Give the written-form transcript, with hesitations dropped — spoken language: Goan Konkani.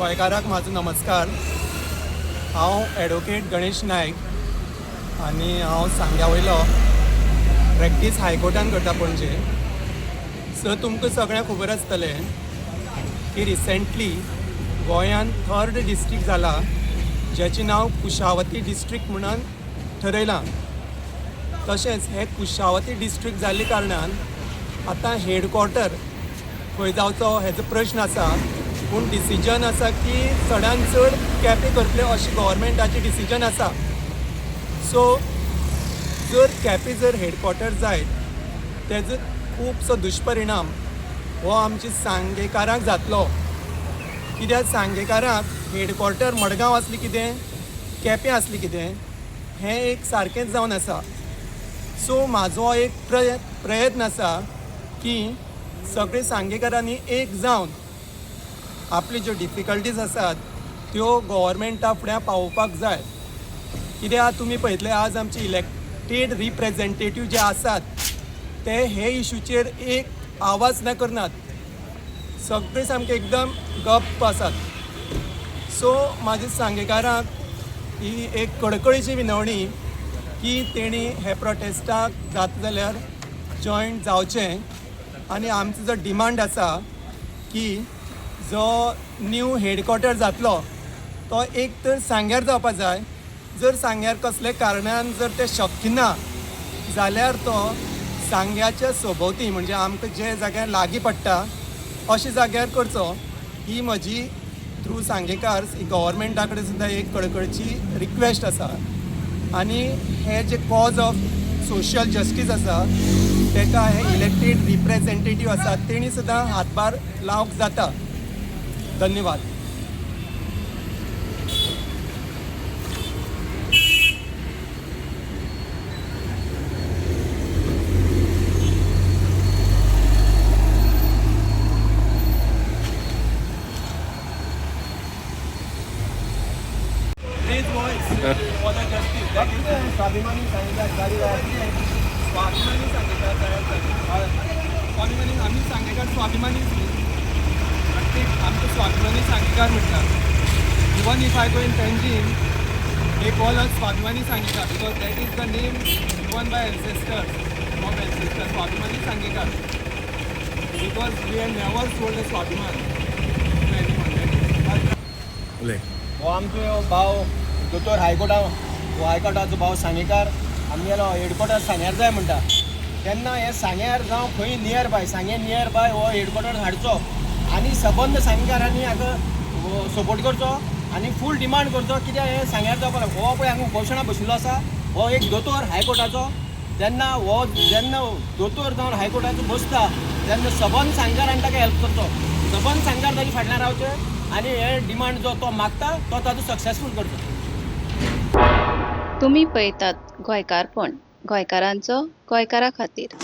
गोंयकाराक म्हाजो नमस्कार. हांव एडवोकेट गणेश नायक आनी हांव सांग्या वयलो, प्रॅक्टीस हायकोर्टान करता पणजे. सो तुमकां सगळ्यांक खबर आसतलें की रिसेंटली गोंयांत थर्ड डिस्ट्रिक्ट जाला, ज्याचें नांव कुशावती डिस्ट्रिक्ट म्हणून ठरयलां. तशेंच हें कुशावती डिस्ट्रिक्ट जाल्ले कारणान आतां हेडक्वॉर्टर खंय जावचो हेजो प्रश्न आसा. पूण डिसिजन आसा की चडान चड केपें करतले अशें गव्हर्मेंटाचें डिसिजन आसा. सो जर केपें जर हेडक्वॉर्टर जायत, तेजो खुबसो दुश्परिणाम हो आमच्या सांगेकारांक जातलो. कित्याक सांगेकारांक हेडक्वॉर्टर मडगांव आसली कितें, केपें आसली कितें, हें एक सारकेंच जावन आसा. सो म्हाजो एक प्रयत्न आसा की सगळे सांगेकारांनी एक जावन आपली ज्यो डिफिकल्टीज आसात त्यो गोवोरमेंटा फुड्यां पावोवपाक जाय. कित्याक तुमी पळयतले, आज आमचे इलेक्टेड रिप्रेजेंटेटीव जे आसात ते हे इशूचेर एक आवाज ना करनात, सगळे सामके एकदम गप्प आसात. सो म्हाजे सांगेकारांक ही एक कळकळीची विनवणी की तेणी हे प्रोटेस्टाक जाता जाल्यार जॉयन जावचें आनी आमचो जो डिमांड आसा की जो न्यू हेडक्वॉर्टर जातलो तो एक तर सांग्यार जावपा जाय. जर सांग्यार कसले कारणान जर तें शक्य ना जाल्यार तो सांग्याच्या सोबोवती, म्हणजे आमकां जे जाग्यार लागीं पडटा अशे जाग्यार करचो. ही म्हजी थ्रू सांगेकार गव्हर्मेंटा कडेन सुद्दां एक कळकळची रिक्वेस्ट आसा. आनी हे जे कॉज ऑफ सोशल जस्टीस आसा तेका हे इलेक्टेड रिप्रेजेंटेटीव आसा तेणी सुद्दां हातभार लावंक जाता. धन्यवाद. Raise voice for the justice. That is Swabhimani Sangekar. Swabhimani Sangekar तयार जाले. स्वाभिमानी आमी सांगेकार स्वाभिमानीच न्ही, प्रत्येक आमकां स्वाभिमानी सांगेकार म्हणटा. Even if I go in Panjim, they call us Swabhimani Sangekar because that is the name given by ancestors of ancestor, Swabhimani Sangekar, because we have never sold a Swabhiman to anyone. उलय. हो आमचो भाव दोतोर हायकोर्टा, हायकोर्टाचो भाव सांगेकार आमगेलो हेडक्वॉर्टर सांग्यार जाय म्हणटा. तेन्ना हे सांग्यार जावं खंय near by, Sanguem near by हो हेडक्वॉर्टर हाडचो आनी सबंद सांगेकारांनी हाका सपोर्ट करचो आनी फूल डिमांड करचो. कित्याक हें सांग्यार जावपाक हो पळय हांगा उपोशणां बशिल्लो आसा. हो एक दोतोर हायकोर्टाचो. तेन्ना हो जेन्ना दोतोर जावन हायकोर्टाचो बसता तेन्ना सबंद सांगेकारांनी ताका हेल्प करचो, सबंद सांगेकार ताजे फाटल्यान रावचे आनी हे डिमांड जो तो मागता तो ताजो सक्सेसफूल करचो. तुमी पळयतात गोंयकारपण, गोंयकारांचो गोंयकारा खातीर.